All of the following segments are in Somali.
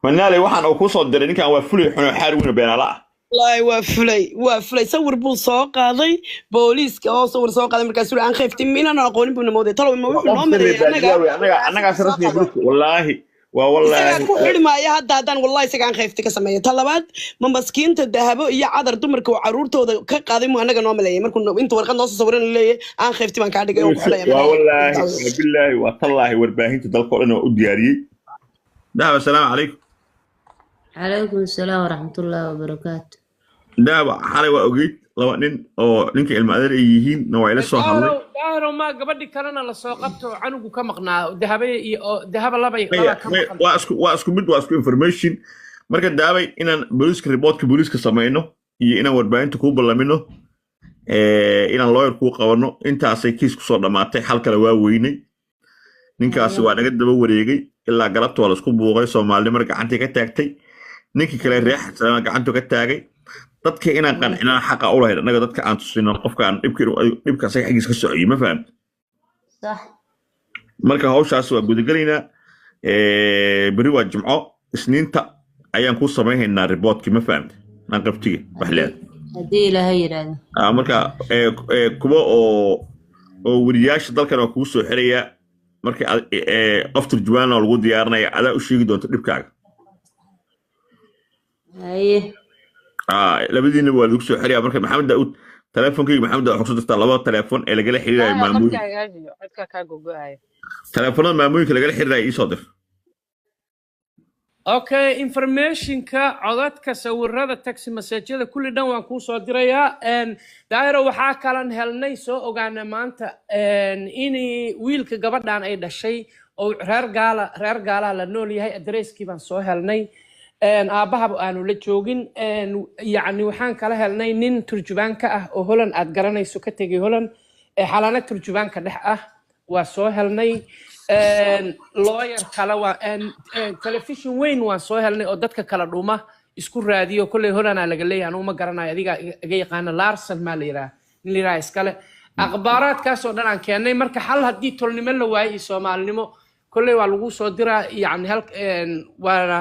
Manaaley, waxaan uu kuu soo diray ninkan waa fulay xuno xaar weyn oo beenaala ah. Wallaahi waa fulay, waa fulay. Sawir buu soo qaaday booliiska oo sawir soo qaaday, markaasuu aan khayftin inaan aqoonin buu namooday. Talow ma wuxuu noo maleeyay annaga? Annaga annagaas rasmiga booliiska, wallaahi waa Isagaa wallaahi ku xidhi maayo hadda haddaan wallahi isaga aan khayfti ka sameeyo. Ta labaad, ma maskiinta Dahabo iyo Cadar dumarka uu caruurtooda ka qaaday muu annaga noo maleeyay markuu inta warqad noo soo sawiran leeyahay aan khayfti baan kaa dhigay oo ku xidhaya? Waa wallaahi, waa billaahi, waa tallaahi, warbaahinta dalka oo dhan waa u diyaariyey. Dahab, assalaamu calaykum. Calaykum asalaam waraxmatullaahi wabarakaatu. Dahab, xalay waa ogeyd laba nin oo ninka ilma adeer ay yihiin na waa ila soo hadlay. Daahiro, Daahiro, ma gabadhi kalena lasoo qabto oo canugu ka maqnaa Dahabe iyo oo Dahaba labay Maya, labaa ka maya, maqan. Waa isku mid, waa isku information. Marka daabay inaan booliiska reportka booliiska samayno iyo inaan warbaahinta kuu ballamino, inaan lawyer kuu qabanno, intaasay kiis kusoo dhammaatay. Xal kale waa weynay. Ninkaasi waa naga daba wareegay ilaa galabta, waa laisku buuqay, soomaalinimada gacantii ka taagtay, ninkii kale reex salaama gacantu ka taagay. Dadka inaan qancinaan xaqa u lahayn annaga, dadka aan tusino qofkaan dhibka dhibka asaga xaggiisa ka socyo, ma fahamta? Sax. Marka hawshaas waa gudagelaynaa. Berri waa Jimco, Isniinta ayaan kuu samaynhaynaa reportkii, ma fahamta? Aan qabtiga wax leedahay. Haddii Ilaahay yidhaahdo. Marka kuwa oo weriyaasha dalkan waa kugu soo xirayaa. Marka qof turjumaana lagu diyaarinaya, adaa u sheegi doonta dhibkaaga. Haye. Labadiina waa lagu soo xiraya. Marka Maxamed Daauud, telefonkayga Maxamed Daauud waxaa kusoo dirtaa labada telefoon ee lagala xiriirayo Daahir, maamooyinka. Codka hagaajiyo, codka kaa gogo'ayo. Telefoonada maamooyinka lagala xiriirayo iisoo dir. Okay, informationka, codadka, sawirada, text messageyada, kulli dhan waan kuu soo dirayaa. Daahiro, waxaa kalan helnay, soo ogaanay maanta in wiilka gabadhan ay dhashay oo reer gaala, reer gaalaha la nool yahay. Adareyskii baan soo helnay. Aabbahaba aanu la joogin. Yacni waxaan kala helnay nin turjubaanka ah oo Holland aad garanayso, ka tegay Holland ee xalana turjubaanka dhex ah waa soo helnay. Lawyer kale waa television weyn waan soo helnay oo dadka kala dhuma isku raadiyo. Kolley Hollandaa laga leeyahay, anugu ma garanayo, adiga iga yaqaana. Larson maa la yidhaha, nin la yidhaha iskale. Akhbaaraadkaas oo dhan aan keennay. Marka xal haddii tolnimo la waayo iyo soomaalinimo, kolley waa lagu soo diraa. Yacni hal waana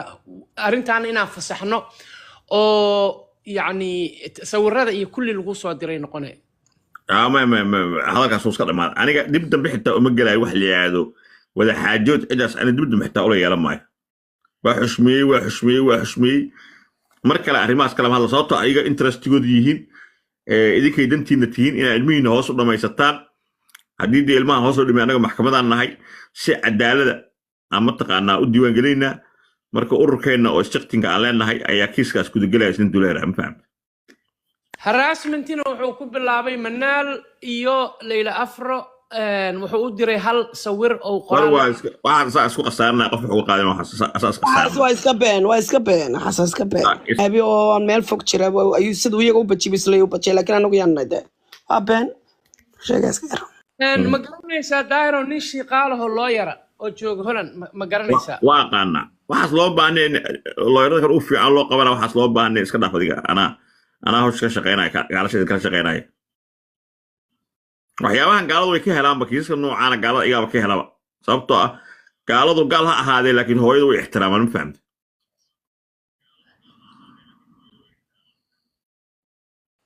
arrintaan inaan fasaxno oo yacni sawirada iyo kulli lagu soo diray noqonaya. Ma hadalkaas wuu iska dhamaaday. Aniga dib dambe xitaa uma gelayo wax la yidhaahdo wada xaajood cidaas. Ani dib dambe xitaa ula yeelan maayo. Waa xushmeeyey, waa xushmeeyey, waa xushmeeyey. Mar kale arrimahaas kalama hadla, sababtoo ayaga interestigooda yihiin, idinkay dantiina tihiin inaad ilmihiina hoos u dhammaysataan. Haddii dee ilmahan hoos loo dhimay, annaga maxkamadaan nahay, si cadaalada aan mataqaanaa u diiwaan gelinaynaa. Marka ururkeenna oo stichtingka aan leenahay ayaa kiiskaas gudagelaya isnin duleera, ma fahamta? Harassmentina wuxuu ku bilaabay Manaal iyo Leyla Afro. Wuxuu u diray hal sawir oo war qoraal. Waa iska waxaan saa isku khasaaranaya, qof wuxuu qaadan waxaan saa iska Waxaas khasaaranaya. Waa iska been, waa iska been, waxaas waa iska been. Abi oo aan meel fog jira ayuu siduu iyaga u bajiyay isla u bajiyay, laakiin anagu yaan de waa been sheega iska yar. Ma garanaysaa Daahiro nin shiiqaalaho loo yara oo jooga Holland? Ma garanaysaa? Waa aqaanaa. Waxaas loo baahnay looyarada kale u fiican loo qabana, waxaas loo baahnay. Iska dhaaf adiga, anaa hawsha ka shaqeynaya, gaalasha kala shaqeynaya. Waxyaabahan gaaladu way ka helaanba, kiisaska noocaana gaalada igaaba ka helaba, sababtoo ah gaaladu gaal ha ahaadee, laakiin hooyadu way ixtiraamaan, ma fahamta?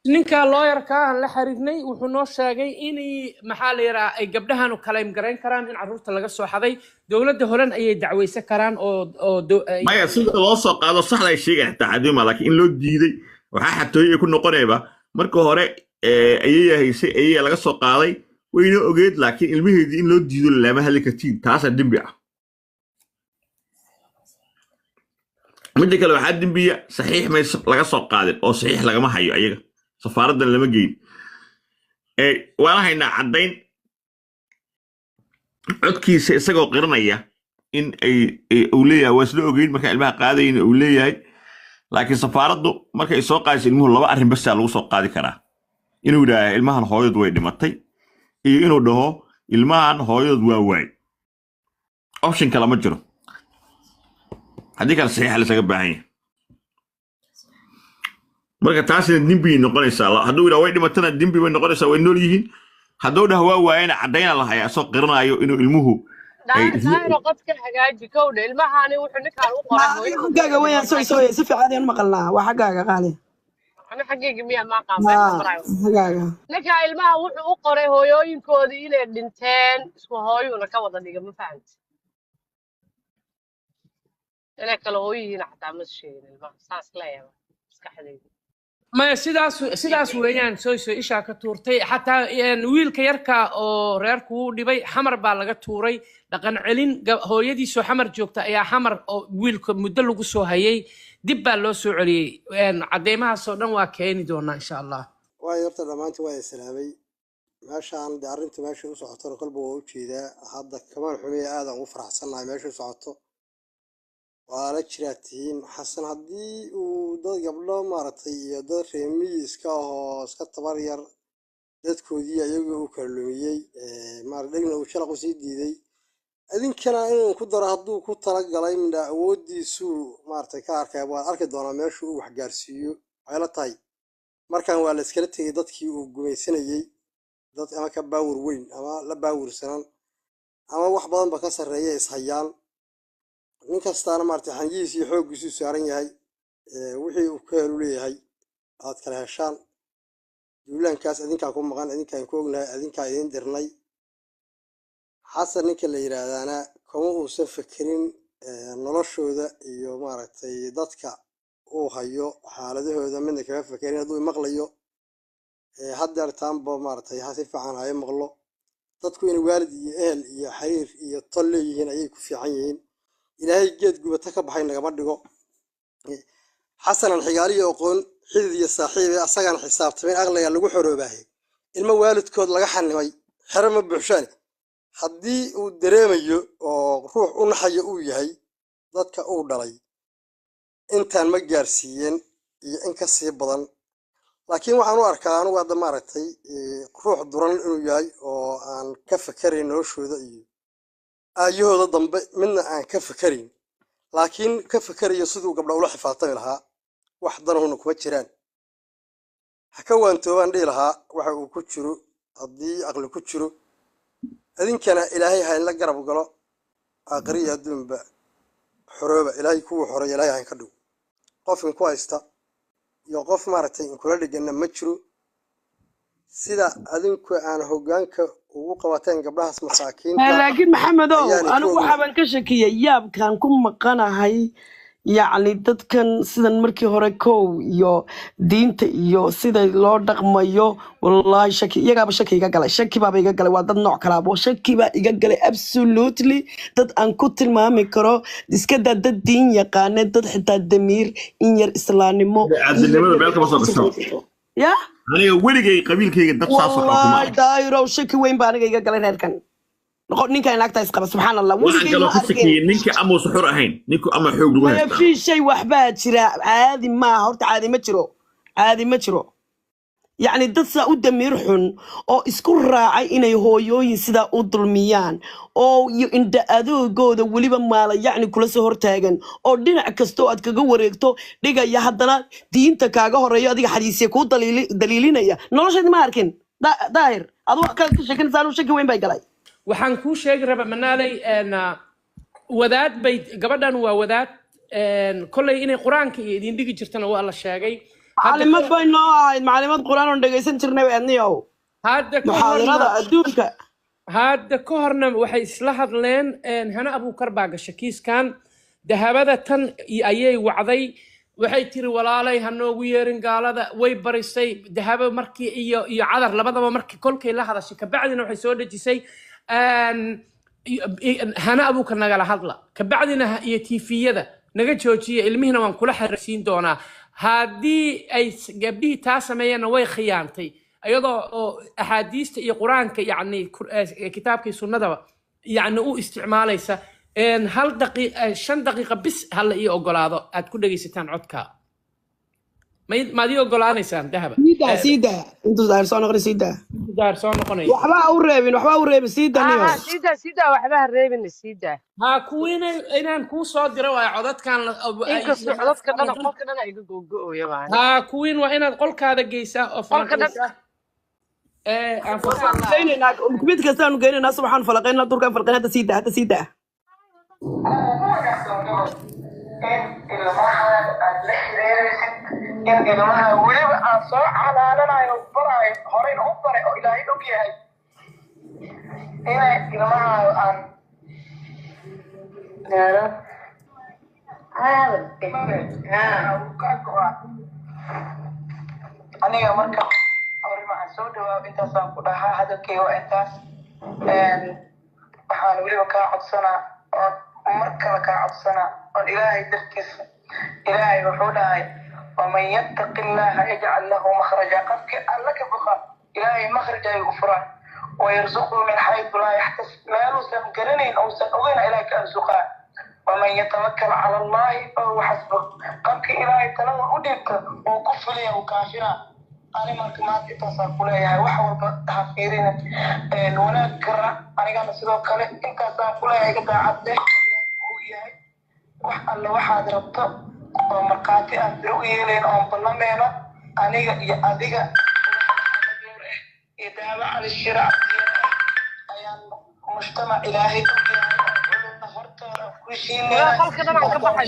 Ninka looyarka aan la xiriirnay wuxuu noo sheegay inay, maxaa la yidhaha, ay gabdhahanu claim garayn karaan in carruurta laga soo xaday. Dowladda Holland ayay dacweysan karaan oo Maya, sida loo soo qaado saxda ay sheegayaan xitaa xadima, laakiin in loo diiday waxaa xatooyo ay ku noqonayba. Marka hore ayaya haysay, ayaya laga soo qaaday, wayna ogeed, laakiin ilmaheedii in loo diido lama hadli kartiin, taasaa dembi ah. Midda kale waxaa dembiya saxiix may laga soo qaadin oo saxiix lagama hayo, ayaga safaaraddan lama geyn. Waana haynaa caddayn codkiisa isagoo qiranaya in ay uu leeyahay waa isla ogeyn marka ilmaha qaadayna uu leeyahay. Laakiin safaaraddu markay soo qaadayso ilmuhu, laba arrin basaa lagu soo qaadi karaa: inuu yidhaaha ilmahan hooyad way dhimatay iyo inuu dhaho ilmahan hooyadood waa waay. Option kale ma jiro. Haddii kale saxiixa lasaga baahan yahay. Marka taasina dembiyay noqonaysaa. Hadduu yidhaha way dhimatana dembi bay noqonaysaa, way nool yihiin. Hadduu dhaha waa waayana, caddayna la hayaa isoo qiranaayo inuu ilmuhu Ay Daahiro, qodka hagaaji kowdha. Ilmahani wuxuu ninkaan u qoray Adiga xaggaaga weeyaan, soy soy, si fiican ayaan u maqalnaa, waa xaggaaga qaali. Ani xaggayga miya? Ma aqaan meesha Haa, marayo. Xaggaaga. Ninkaa ilmaha wuxuu u qoray hooyooyinkoodii inay dhinteen, isku hooyuuna ka wada dhiga. Ma fahamti? Inay kala hooyihiin xataa ma sheegin ilmaha, saas leeyahay maskaxdayda. Maya, sidaas weeyaan. Soy soy ishaa ka tuurtay xataa wiilka yarka oo reerku wuu dhibay, Xamar baa laga tuuray, dhaqan celin. Hooyadiisoo Xamar joogta ayaa Xamar oo wiilka muddo lagu soo hayay, dib baa loo soo celiyey. Cadeymahaasoo dhan waa keeni doonaa insha Allah. Waayo, horta dhammaantiin waa islaamay meeshaan de. Arrintu meesha u socotona kolba waa ujeedaa. Hadda kamaan xumiya, aadaan ugu faraxsannahay meesha u socoto. Waa la jiraa tihiin Xasan haddii uu dad gabdho maaragtay iyo dad reemiyi iska ahoo iska tabar yar dadkoodii ayaga uu kala lumiyey, maarata dhegna uu shalaq usii diiday, idinkana inuu ku daro hadduu ku talagalay, midha awooddiisuu maaragtay ka arkaya. Waan arki doonaa meeshu uu waxgaarsiiyo. Waxay la tahay markan waa la iskala tegey dadkii uu gumaysanayey, dad ama ka baawur weyn ama la baawursanan ama wax badanba ka sarreeya ishayaan. Nin kastaana maaragtay xanyihiis iyo xooggiisuu saaran yahay, wixii uu ka helu leeyahay aad kala heshaan. Duulaankaas idinkaa ku maqan, idinkaan ku ognahay, idinkaa idin dirnay. Xasan ninka la yidhaahdaana kuma uusan fekerin noloshooda iyo maaragtay dadka uu hayo xaaladahooda, midna kaga fekerin. Hadduu maqlayo haddeer taanba maaragtay ha si fiican hayo maqlo. Dadku inay waalid iyo ehel iyo xiriir iyo tol leeyihiin ayay ku fiican yihiin. Ilaahay geed gubata ka baxay nagama dhigo. Xasanan xigaaliyo aqoon, xidid iyo saaxiibe, asagaan xisaabtamayn, aqliga lagu xoroobahay. Ilmo waalidkood laga xanimay xero ma buuxshaani. Haddii uu dareemayo oo ruux u naxayo uu yahay, dadka uu dhalay intaan ma gaarsiiyeen iyo in ka sii badan. Laakiin waxaan u arkaa anugu hadda maaragtay ruux duran inuu yahay oo aan ka fakerayn noloshooda iyo aayahooda dambe, midna aan ka fakerayn, laakiin ka fakerayo siduu gabdha ula xifaatami lahaa. Wax danahuna kuma jiraan. Ha ka waantoobaan dhihi lahaa waxa uu ku jiro haddii aqli ku jiro. Idinkana Ilaahay ha inla garab galo, aakhiriya adduunba xorooba. Ilaahay kuwuu xoreeya Ilaahay ha inka dhigo. Qof inku haysta iyo qof maaragtay inkula dhiganna ma jiro. Sida adinku aan hoggaanka ugu qabateen gabdhahaas masaakiinta Laakiin Maxamedow, ayaan ku anigu ognahay. Waxaaban ka shakiyay yaabkan ku maqanahay, yacni dadkan sidan markii hore kow iyo diinta iyo sida loo dhaqmayo, wallaahi shaki iyagaaba shaki iga galay, shaki baaba iga galay. Waa dad nooc kalaabo, shaki baa iga galay absolutely. Dad aan ku tilmaami karo iska daa dad diin yaqaane, dad xitaa damiir in yar, islaamnimo in yar. Cabdinimada meel kama soo gasho. Ya. Aniga weligay qabiilkayga dad saasoo kale kuma Wallaahi arag. Daahirow, shaki weyn baa aniga iga galay reerkan. Ninkan naagta isqaba, subxaan Allah, Waxaan weligay kaloo ma ka arkin. shakiyey ninka amuusa xor ahayn, ninku ama xoog lagu Maya, haystaa. Fii shay waxbaa jira, caadi maaha horta, caadi ma jiro, caadi ma jiro. Yacni dad sidaa u damiir xun oo isku raacay inay hooyooyin sidaa u dulmiyaan oo iyo indha adoogooda weliba maala, yacni kula soo hortaagan oo dhinac kastoo aad kaga wareegto dhigaya, haddana diinta kaaga horeeyo, adiga xadiisya kuu daliilinaya, nolosheedi ma arkin. Daahir, adu wax kale ka sheekanaysa, anuu shaki weyn bay galay. Waxaan kuu sheegi rabaa Manaaley, wadaad bay gabadhan, waa wadaad. Kolley inay Qur-aanka iyo idin dhigi jirtana waa la sheegay. Hadda Macalimad bay noo ahayd, macalimad Qur-aan oon dhegaysan jirnay adniyow. Hadda ka Muxaadarada horna adduunka. Hadda ka horna waxay isla hadleen. Hana Abuukar baa gashay kiiskan dahabada tan ayay wacday. Waxay tiri, walaalay, ha noogu yeerin gaalada. Way barisay Dahabo markii iyo Cadar labadaba. Markii kolkay la hadashay kabacdina waxay soo dhejisay Hana Abuukar nagala hadla, kabacdina iyo tiifiyada naga joojiya, ilmihiina waan kula xariirsiin doonaa haddii ay gabdhihii taa sameeyeenna. Way khiyaantay iyadoo oo axaadiista iyo Qur-aanka, yacni kitaabkii sunnadaba, yacni u isticmaalaysa. Hal 5 daqiiqa bis hala ii ogolaado aad ku dhegaysataan codka. Maad ii ogolaanaysaan, Dahaba? Sii daa, sii daa, intuu Daahir soo noqon, sii daa. Daar soo noqonaya. Waxba ha u reebin, waxba ha u reebin, sii daa niyow. Ha, sidaa sidaa, waxba ha reebina, sidaa. Ha kuwiina inaan kuu soo diro waayo codadkan Inkastoo codadka dhana qolka dhana iga gogo-ooya baan. Ha kuwiin, waa inaad qolkaada geysaa oo Qolka dhan falanqaysaa. Aan fasax Geynaynaa mid kastaanu geynaynaa, subaxaan falaqaynaa, durkaan falaqaynaa. Hadda sii daa, hadda sii daa. In ilmahan aad la xiriiraysid, in ilmaha weliba aan soo calaalanayo, barayo, horeyna u baray oo Ilaahay og yahay inay ilmaha aan Halo. Ka go'a aniga. Marka arrimahan soo dhawaa, intaasaan ku dhahaa, hadalkayga waa intaas. Waxaan weliba kaa codsanaa oon mar kale kaa codsanaa oon Ilaahay dartiisa, Ilaahay wuxuu dhahay: "Waman yattaqi Illaaha yajcal lahu makhraja." Qofkii Alla ka baqa, Ilaahay makhraj ayuu u furaa. Wayarzuqhu min xaytu laa yaxtasib, meeluusan garanayn uusan ogeyn Ilaahay ka arsuqaa. Waman yatawakal cala Allahi fahuwa xasbuh, qofkii Ilaahay talada u dhiibta wuu ku filaya, wuu kaafinaa. Ani marka maanta intaasaan ku leeyahay. Wax walba ha fiirina, wanaag kara. Anigana sidoo kale intaasaan ku leeyahay, iga daacad leh uu yahay. Wax alle waxaad rabto oo markhaati aan biro u yeelayn oon ballameyno aniga iyo adiga iyo Daaba Cali Shira ayaan mujtamac Ilaahay og yahay oo culumna hortooda ku heshiinayna. Qolka dhan aan ka baxay.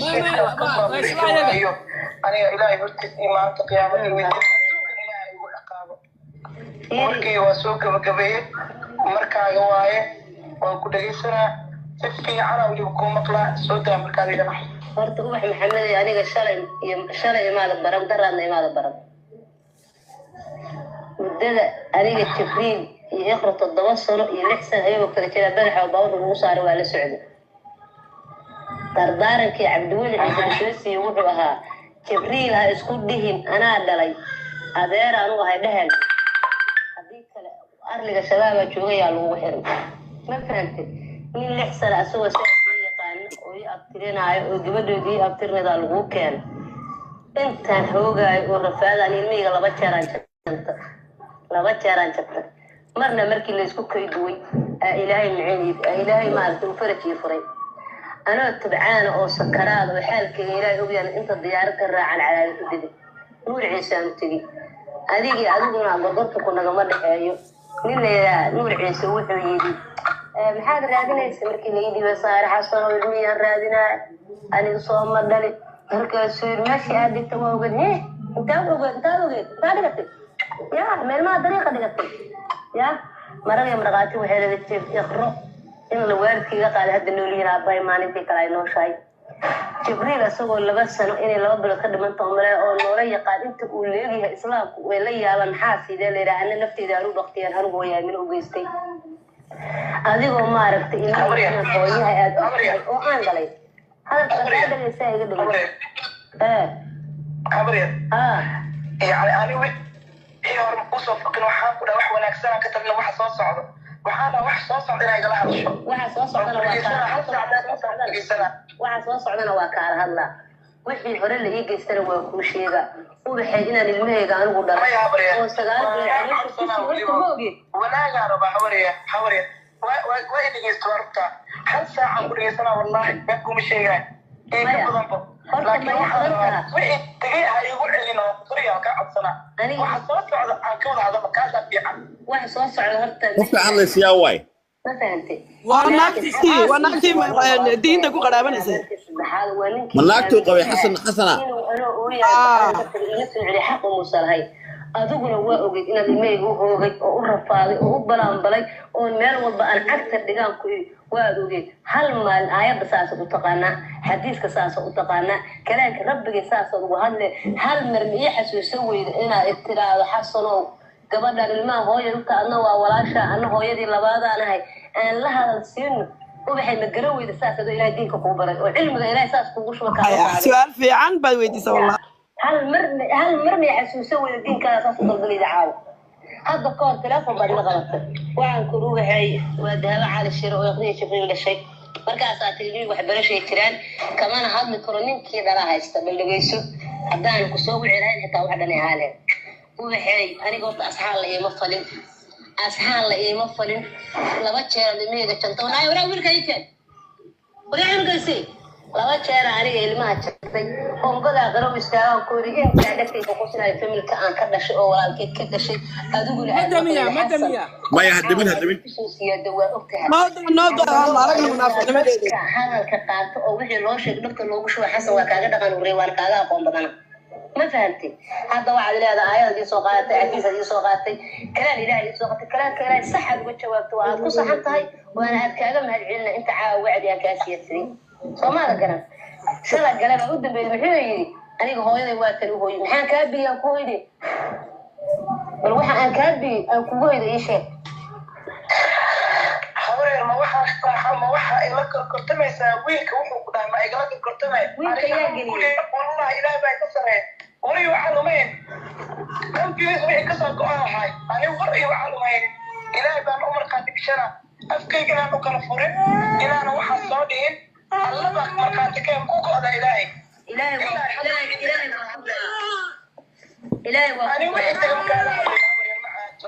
Aniga Ilaahay hortiis iyo maalinta qiyaamada iyo weydiin adduunkan Ilaahay igu ciqaabo. Markii waa soo gabagabeeyey, markaaga waaye, waan ku dhegaysanaa si fiicana, weliba kuu maqlaa. Soo daa marka adigana. Horta Ubax Maxamed, aniga shalay iyo shalay imaada baran, daraadna imaada baran. Muddada aniga Jibriil iyo Iqra 7 sano iyo 6 sano ayagoo kala jira badaxa oo baabuurka lagu saaray waa la socday. Dardaarankii Cabdiweli Ciise la soo siiyey wuxuu ahaa: "Jibriil ha isku dhihin anaa dhalay, adeeraan u ahay dhehel, haddii kale arliga Shabaabaa joogayaa lagugu xiray." Ma fahantay? Nin 6 sano asagoo sidaas ii yaqaano oo ii abtirinaayo oo gabadhooda ii abtirinadaa laguu keeno. Intaan hoogaayo oo rafaadaan ilmihayga laba jeeraan jabta, laba jeeraan jabta. Marna markii laysku kayduway aa Ilaahay micin, aa Ilaahay maaragtay uu faraj ii furay, anoo tabcaana oo sakaraada oo xaalkayga Ilaahay ogyaan, inta diyaarad ka raacan cadaadad u degay, Nuur Ciise aan u tegey. Adigii adiguna gorgorta ku nagama dhexeeyo. Nin la yidhaha Nuur Ciise wuxuu yidhi: "Maxaad raadinaysa?" Markii la ii dhiibay saare Xasan oo ilmihiyaan raadinaya, aniga sooma dhali. Markaasuu yidhi: "Meeshii aad dhigta waa ogeed." He, intaad ogeed? Intaad ogeed? Intaad dhigatay ya meelmaha dariiqa dhigatay ya marag iyo markhaati. Waxay leedahay Jiif Iqro in la waalidkaiga qaaday, hadda noolyihiin, aabbahay maalintii kale ay nooshahay. Jibriil isagoo 2 sano inay 2 bilood ka dhiman taho male oo noola yaqaan inta uu leegyahay, Islaamku way la yaabaan. Maxaa sidee la yidhaha? Ana nafteyda aanu baktiyaan, anigu hooyaa u geystay. Adigoo maaragtay ilmaha inaad hooyaha aad ogtahay oo aan dhalay, hadalka kaa dhagaysaa, iga dhagaysa ee. Habaryar. Haa. Yani ani wixii hore usoo foqin, waxaan ku dhaha wax wanaagsan aan ka tagna. Waxa soo socdo waxaana wax soo socda inaa igala hadasho. Waxa soo socdana waa Dhegeysanaa, hal kaa saac soo socdana dhegeysanaa. Waxa soo socdana waa kaala hadlaa, wixii hore la ii geystana waa kuu sheega. Ubaxay inaan ilmahayga anigu dhalay Maya habaryar. oo 9 bilood Waa caloosha ku codsanaa sii horta weliba. ma ogid. Wanaagaa rabaa habaryar, habaryar, waa i dhegeysto, waa rabtaa. Hal saacaan ku dhegeysanaa, wallahi been kuma sheegaay iyo ka Maya, badanba. horta Laakiin ma ii waxaan rabaa qorantaa wixii tegay ha iigu celin oo furiya kaa codsanaa. Aniga waxa soo socda aan ka wada hadalno, kaasaa fiican. Waxa soo socda horta Qofka hadlaysiyaa waay. Ma fahantay? Waa naagtii, waa naagtii diinta ku qaraabanaysay. Saddexaad waa ninkii Ma naagtuu qabay Xasan Xasana? Inuu anoo ooyahay ka tagay iga soo celiy, xaq umuusan lahayn. Adiguna waa ogeyd inaad ilmahayga u hoogay oo u rafaaday oo u balaanbalay oon meel walba aan cagta dhigaan ku iri, waad ogeyd. Hal maalin aayadda saasa u taqaanaa, xadiiska saasa u taqaanaa, kalaanka Rabbigay saasaad ugu hadle, hal mar ma ii xasuusan weyda inaad tiraahdo: "Xasanow, gabadhan ilmaha hooya dhulka, adna waa walaasha, anna hooyadii labaadaan ahay, aan la hadal siino." Ubaxay, ma garan weyda saas adoo Ilahay diinka kuu baray oo cilmiga Ilahay saas kuugu shuba kaala qaaday? Su-aal fiican baad weydiisa wallah. Hal mar, hal mar may xasuusan weyda diinkaada saas u daldalayda? Caawa hadda ka hor telefoon baad ila qabatay, waxaan ku rugaxay waa Dahabo Cali Shire oo Iqriya Jibriil dhashay. Markaasaa tiri: "Nin waxbarashay jiraan, kamana hadli karo, ninkii dhalaa haysta." Bal dhegeyso, haddaan kusoo wici lahayn xitaa wax dhan ahaa lahayd. Ubaxeey, aniga horta asxaan la iima falin, asxaan la iima falin. Laba jeer ilmahayga janta wanaay waraa, wiilka ii keen waraa, cunugaysi. Laba jeer aniga ilmaha janta. Ongodaa qaro istaagaan ku yidhi intaa dhagtayda qusinaya familka aan ka dhashay oo walaalkeed ka dhashay adiguna Ma aad damiya, maqlida ma Xasan. damiya. Maya, ha demin, ha demin. Kusoo siyaada waa ogtahay. Noo daa aragna munaafiqnimadeeda. Dadka hadalka qaato oo wixii loo sheegay dhagta loogu shubo, Xasan waa kaaga dhaqan urey, waana kaaga aqoon badana. Ma fahamtay? Hadda waxaad leedahay aayad ii soo qaadatay, xadiis aad ii soo qaadatay, kalaan Ilaahay ii soo qaatay, kalaanka Ilaahay sax aad uga jawaabto, waa aad ku saxan tahay, waana aad kaaga mahadcelina inta caawa wacdi aan kaa siyaadsaday. Soomaada garan shala gale baa u dambeeyay. Muxuu yidhi? Aniga hooyaday waa tan u hooyay, maxaan kaa biyey aan ku hoyday? Bal waxa aan kaa biyey aan kugu hoyday ii sheeg. Habaryar, ma waxa ila korkortamaysaa wiilka? Wuxuu ku dhahay ma igala korkortamay? Wiilka yaa geliyey? Wallahi, Ilaah baa ka sareeya, war iyo waxaan umayn qalbigiis wixii kasoo go-an lahay. Ani war iyo waxaan umayn, Ilaahay baan u markhaati gashana, afkayga inaan u kala furin, inaana waxaan soo dhihin. Alla baa markhaati ka ku go'da Ilaahay. Ilaahay waa Ilaahay, Ilaahay waa ku go'aa. Ilaahay waa Ani ku wixii go'aa. taga makaala hadlay, habaryar, ma caato.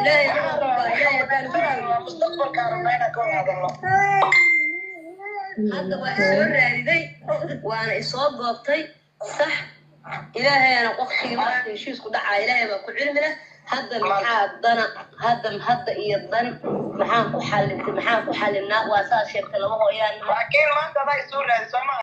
Ilaahay waa ku go'aa. Ilaahay baan ku Waxaan mustaqbalkaan rabnaa inaan ka wada hadalno. Hadda waa isoo raadiday, waana isoo goobtay, sax. Ilaahayana waqtigii maaragta heshiisku dhacaa, Ilaahay baa ku cilmi leh. Hadda maxaa dana hadda iyo dan maxaan ku xalintay, maxaan ku xalinaa? Waa saa sheegtay, laba hooyaan nahay. Laakiin maanta adaa isoo raadi, soo maha?